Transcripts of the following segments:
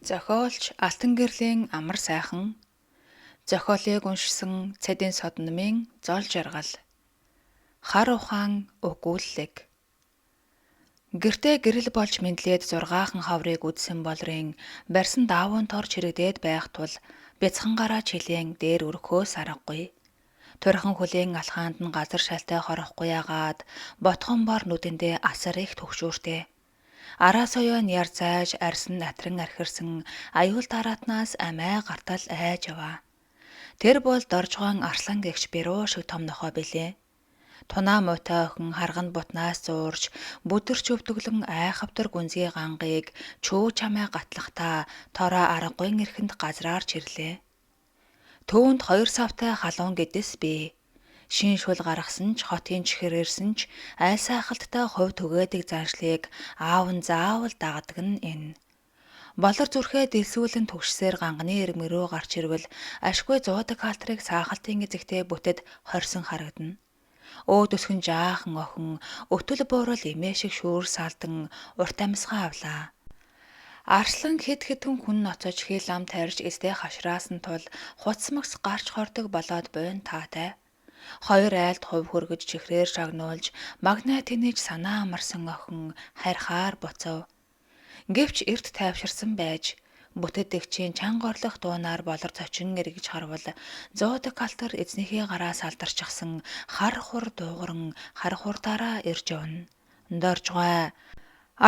Зохиолч Алтангэрлийн Амар сайхан зохиолыг уншсан Цэдэн Содномын зол жаргал. Хар ухаан өгүүллэг. Гэртээ гэрэл болж мэндлээд 6хан хаврыг үдсэн болрын барьсан даавуун торж хэрэгдээд байх тул бяцхангаараа чилээн дээр өргөхөөс аргагүй. Турхан хүлээн алхаанд нь газар шалтай хорохгүй ягаад ботхон бор нүдэндээ асар их түгшүүртэй. Араа соёо нь яр зайж арьс нь натран архирсан аюул тараатнаас амиа гартал айж яваа. Тэр бол Доржгоон Арслан гэгч бэрүү шиг том нохой билээ. Тунаа муутай охин харганд бутнаас зуурч бүдэрч өвдөглөн айхавтар гүнзгий гангийг чүү чамай гатлахдаа тороо аргагүй эрхэнд газраар чирлээ. Түүнд хоёр савтай халуун гэдэс бий. Шин шүл гаргасан ч хотын чихэр ирсэн ч айл саахалттай хувь түгээдэг заншлыг аав нь заавал дагадаг нь энэ. Болор зүрхээ дэлсүүлэн түгшсээр ганганы ирмэг рүү гарч ирвэл ашгүй зуудаг халтрыг саахалтын эзэгтэй бүтэд хорьсон харагдана. Өөд өсгөн жаахан охин өтөл буурал эмээ шиг шүүр салдан урт амьсгаа авлаа. Арслан хэд хэдэн хүн ноцож хил ам тарьж эсдээ хашраасан тул хуцмагс гарч хордог болоод буйн таатай. Хоёр айлд хувь хөргөж чихрээр шагнуулж магнаа тэнэж санаа амарсан охин харьхаар буцав. Гэвч эрт тайвширсан байж бүтэдэгчийн чанга орлох дуунаар болор цочин эргэж харвал зуудаг халтар эзнийхээ гараас алдарчихсан хар хур дуугаран хар хурдаараа ирж явна. Доржгой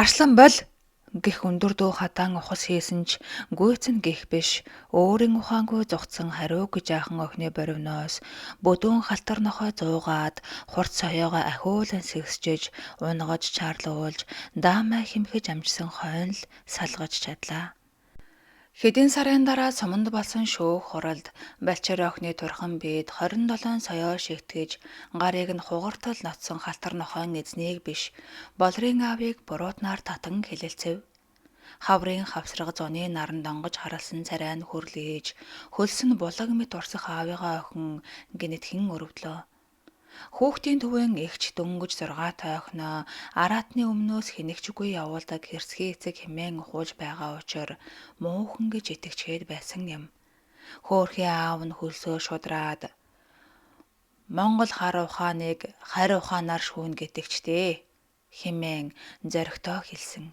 Арслан бол гэх өндөр дүү хадаан ухас хийсэн ч гүйцэн гих биш өөрийн ухаангүй зугтсан хариу гэж жаахан охины боривноос бүдүүн халтар нохой зуугаад хурц соёогоо ахиулан сэгсчиж унгаж чарлуулж даамай химхэж амжсан хойно л салгаж чадлаа. Хэдэн сарын дараа суманд болсон шөөх хуралд Балчир охины турхан биед 27 соёо шигтгэж гарыг нь хугартал ноцсон халтар нохойн эзнийг биш Болрын аавыг буруутнаар татан хэлэлцэв. Хаврын хавсраг зуны наран донгож харалсан царай нь хөрлөж хөлс нь булаг мэт урсах аавыгаа охин гинэтхэн өрөвдлөө. Хүүхдийн төвийн эгч дөнгөж 6 охиноо араатны өмнөөс хэнэгчгүй явуулдаг хэрсхий эцэг хэмээн ухуулж байгаа учир муухан гэж итгэчгээд байсан юм. Хөөрхий аав нь хөлсөө шудраад Монгол хар ухааныг харь ухаанаар шүүнэ гэдэгчтэй хэмээн зоригтой хэлсэн.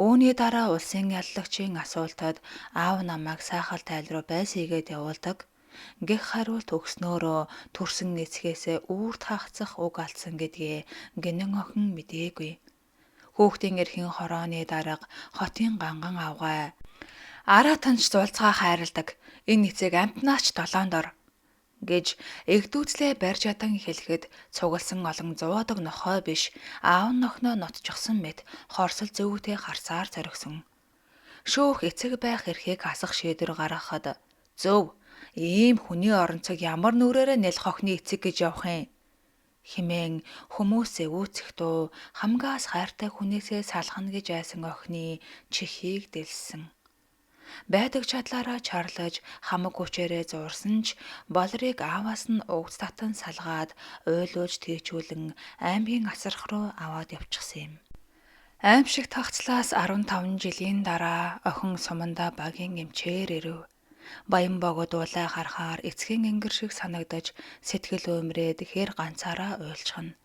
Үүний дараа улсын яллагчийн асуултад аав намайг саахал тайл руу байсийгээд явуулдаг гэх хариулт өгснөөрөө төрсөн эцгээсээ үүрд хагацах үг алдсан гэдгээ гэнэн охин мэдээгүй. Хүүхдийн эрхийн хорооны дарга хотын ганган авгай араатанч зулцгаа хайрладаг. Энэ эцэг амьтнаас ч долоон дор гэж эгдүүцлээ барьж ядан хэлэхэд цугласан олон зуудаг нохой биш аав нь охиноо нотчихсон мэт хорсол зөвүүтэй харсаар зоригсон. Шөөх эцэг байх эрхийг хасах шийдвэр гаргахад зөв ийм хүний оронцог ямар нүрээрээ нялх охины эцэг гэж явах юм хэмээн хүмүүсээ үүцэх дуу хамгаас хайртай хүнээсээ салхана гэж айсан охины чихийг дэлсэн. Байдаг чадлаараа чарлаж хамаг хүчээрээ зуурсан ч Болрыг ааваас нь угц татан салгаад уйлуулж тийчүүлэн аймгийн асрах руу аваад явчихсан юм. Аймшигт хагцлаас 15 жилийн дараа охин сумандаа багийн эмчээр ирэв. Баян богод уулаа харахаар эцгийн энгэр шиг санагдаж сэтгэл уймрээд хэр ганцаараа уйлчихна.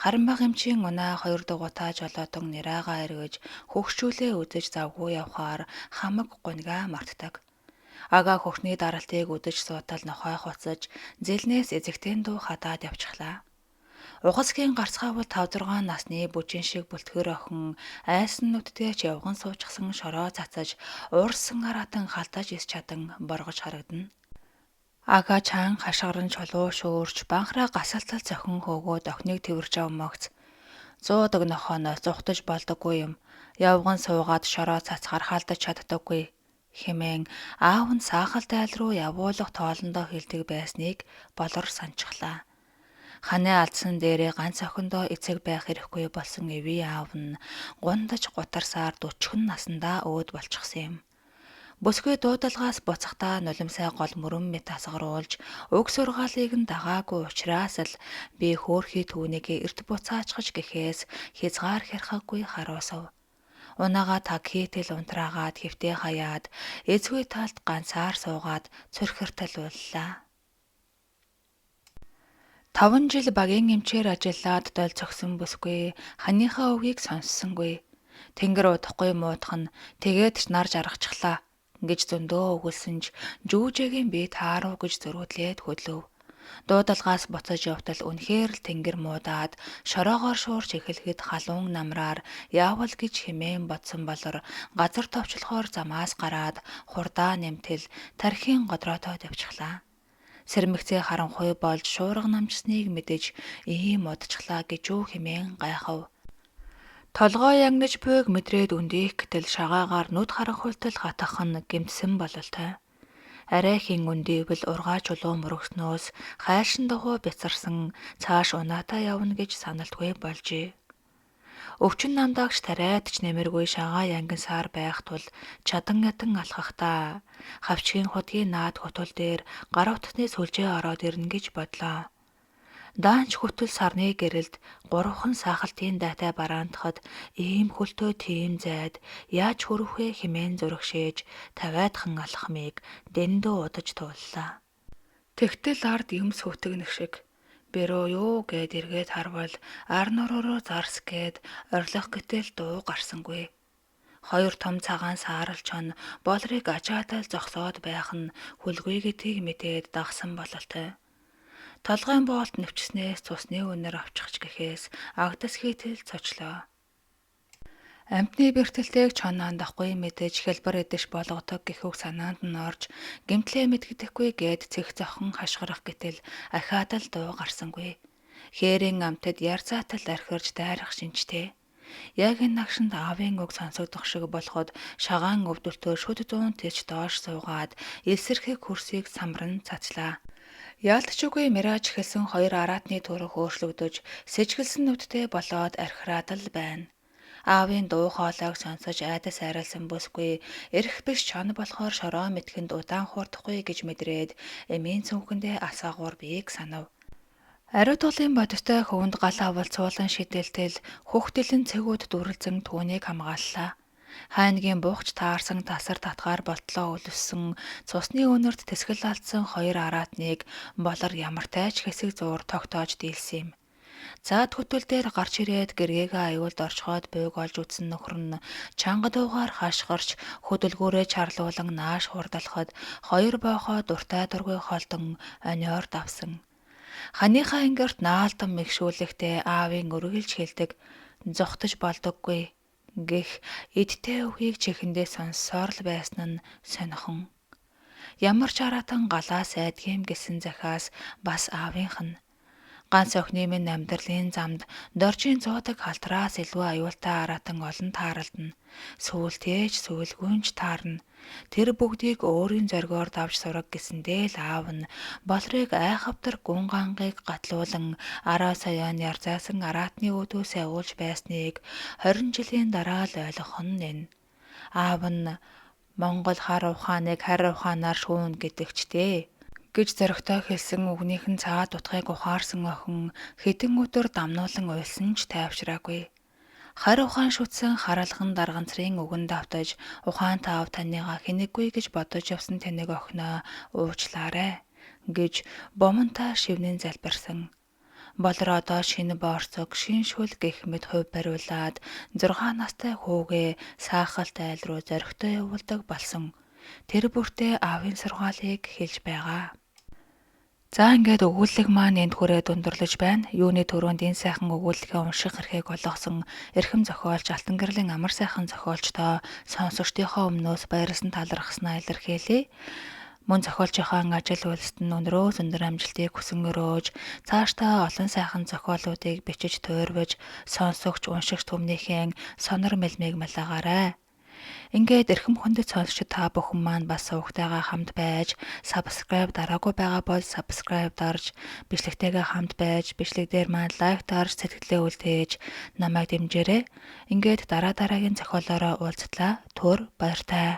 Харин баг эмчийн унаа хоёр дугуйтаа жолоодон нэраагаа эргэж хөгшчүүлээ үзэж завгүй явхаар хамаг гунигаа мартдаг. Ага хөхний даралтыг үдэж суутал нохой хуцаж зэлнээс эзэгтэн дуу хадаад явчихлаа. Ухасхийн гарцгаавал 5 6 насны бүжин шиг бүлтгэр охин айсан нүдтэй ч явган суучихсан шороо цацаж уурсан араатан халтаж ис чадан боргож харагдана. Ага чаан хашгиран чулуу шөөрч банхраа гасалтал цохин хөөгөөд охиныг тэвэрч авмагц зуудаг нохооноос зугтаж болдоггүй юм. Явган суугаад шороо цацхаар халдаж чаддаггүй хэмээн аав нь саахал тайл руу явуулах тоолондоо хэлдэг байсныг болор санчглаа. Ханаа алдсан дээрээ ганц охиндоо эцэг байх эрхгүй болсон эвий аав нь гундаж гутарсаар 40 насндаа өөд болчихсон юм. Бүсгүй дуудалгаас буцахдаа нулимсай гол мөрөн мэт асгаруулж уг сургаалыг нь дагаагүй учраас л би хөөрхий түүнийг эрт буцаачхаж гэхээс хязгаар хярхаггүй харуулсав. Унаага таг хийтэл унтраагаад хэвтээ хаяад эзгүй талд ганцаар суугаад цөрхөртэл ууллаа. 5 жил багийн эмчээр ажиллаад дол цогсон бүсгүй ханыхаа үгийг сонссонгүй. Тэнгэр удахгүй муудах нь тэгээд ч нар жаргачихлаа гэж зөндөө өгүүлсэн ч жүүжээгийн би тааруу гэж зөрүүдлээд хөдлөв. Дуудалгаас буцаж явтал үнэхээр л тэнгэр муудаад шороогоор шуурч эхлэхэд халуун намраар яавал гэж хэмээн бодсон болор газар товчлохоор замаас гараад хурдаа нэмтэл тархийн годроотойд явчихлаа. Сэрмэгцээ харанхуй болж шуурга намжсныг мэдэж ийм удчихлаа гэж юу хэмээн гайхав. Толгой ягнаж буйг мэдрээд үндийх гэтэл шагаагаар нүд харанхуйлтал хатах нь гэмтсэн бололтой. Арай хэн үндийвэл ургаа чулуу мөргөснөөс хайшин духуу бяцарсан цааш унаатай явна гэж саналтгүй болжээ. Өвчин намдаагч тариад ч нэмэргүй шагаа янгинсаар байх тул чадан ятан алхахдаа хавчгийн худгийн наад хотол дээр гар утасны сүлжээ ороод ирнэ гэж бодлоо. Даанч хөтөл сарны гэрэлд гурван саахалтын дайтай бараантахад ийм хөлтөө тийм зайд яаж хүрэх вэ хэмээн зүрхшээж тавиадхан алхмыг дэндүү удаж тууллаа. Тэгтэл ард юм сүтгэнэх шиг бэрүү юу гэд эргээд харвал ар нуруу руу зарс гээд орилох гэтэл дуу гарсангүй. Хоёр том цагаан саарал чон болрыг ачаатал зогсоод байх нь хүлгүй гэдгийг мэдээд дагсан бололтой. Толгойн боолт нэвчснээс цусны үнэр авчихч гэхээс агдас хийтэл цочлоо. Амьтны бэртэлтэйг чон андахгүй мэдэж хэлбэр эдэш болгодог гэх үг санаанд нь орж гэмтлээ мэдгэдэхгүй гээд цэх зохин хашгирах гэтэл ахиад л дуу гарсангүй. Хээрийн амьтад ярзаатал архирж дайрах шинжтэй. Яг энэ нагшинд аавын үг сонсогдох шиг болоход шагаан өвдөлтөөр шүд зуун тэч доош суугаад элсэрхэг хөрсийг самран цацлаа. Яалтчгүй мираж эхэлсэн хоёр араатны төрөх өөрчлөгдөж сэжгэлсэн нүдтэй болоод архираад л байна. Аавын дуу хоолойг сонсож айдас айралсан бүсгүй эрх биш чон болохоор шороо мэтгэнд удаан хурдахгүй гэж мэдрээд эмийн цүнхэндээ асаагуур биеийг санав. Ариу тулын бодиттой хөвөнд гал авалцуулан шидэлтэл хөхтөлөн цэгүүд дүрлзэн түүнийг хамгааллаа. Хайнгийн буухч таарсан тасар татгаар болтлоо өлссөн цусны өнөрт тэсгэл алдсан хоёр араатныг болор ямартай ч хэсэг зуур тогтоож дийлсэн юм. Заад хөтөл дээр гарч ирээд гэргээгээ аюулд орчхоод буйг олж үзсэн нөхөр нь чанга дуугаар хашгирч хөдөлгөөрөө чарлуулан нааш хурдалхад хоёр боохоо дуртай дургүй холдон ониор давсан. Ханыхаа ангирт наалдан мэгшүүлэхдээ аавын үргэлж хэлдэг зугтаж болдоггүй гэх эдтэй үгийг чихэндээ сонссоор л байсан нь сонирхон. Ямар ч араатан галаас айдгийм гэсэн захиас бас аавынх нь. Ганц охины минь амьдралын замд доржийн зуудаг халтраас илүү аюултай араатан олон тааралдана. Сүүлтээж сүүлгүнж таарна. Тэр бүгдийг өөрийн зоригоор давж сураг гэсэндээ л аав нь болрыг айхавтар гүн гангийг гатлуулан араа саяан ярзаасан араатны үүдөөс агуулж байсныг 20 жилийн дараа л ойлгох нь нэн. Аав нь Монгол хар ухааныг харь ухаанаар шүүн гэдэгчтэй гэж зоригтой хэлсэн үгнийх нь цаад утгыг ухаарсан охин хэдэн өдөр дамнуулан уйлсан ч тайвшраагүй. Харь ухаан шүтсэн харалган дарганцрын үгэн давтаж ухаан таав таныгаа хинэггүй гэж бодож явсан тэнэг охиноо уучлаарай гэж бомонтой шивнэн залбирсан. Болор одоо шинэ боорцог, шин шүл гэх мэт хувь бариулаад 6 настай хүүгээ саахалт айл руу зоригтой явуулдаг болсон. Тэр бүртээ аавын сургаалыг хэлж байгаа. За ингээд өгүүлэг маань энд хүрээд өндөрлөж байна. Юуны түрүүнд энэ сайхан өгүүлэгээ унших эрхийг олгосон эрхэм зохиолч Алтан гэрлийн амар сайхан зохиолчдоо сонсогчдынхоо өмнөөс баярлсан талархснаа илэрхийлье. Мөн зохиолчийнхоо ажил үйлсэд нь өндрөөс өндөр амжилтыг хүсэн өрөөж, цаашдаа олон сайхан зохиолуудыг бичиж туйрваж, сонсогч, уншигч түмнийхээ сонор мэлмийг малаагаарай. Ингээд эрхэм хүндэт сонсогчид та бүхэн маань бас сувагтайгаа хамт байж subscribe дараагүй байгаа бол subscribe дарж бичлэгтэйгээ хамт байж бичлэг дээр маань лайк дарж сэтгэлдээ үлдээж намайг дэмжээрэй. Ингээд дараа дараагийн зохиолоороо уулзтлаа. Түр баяртай.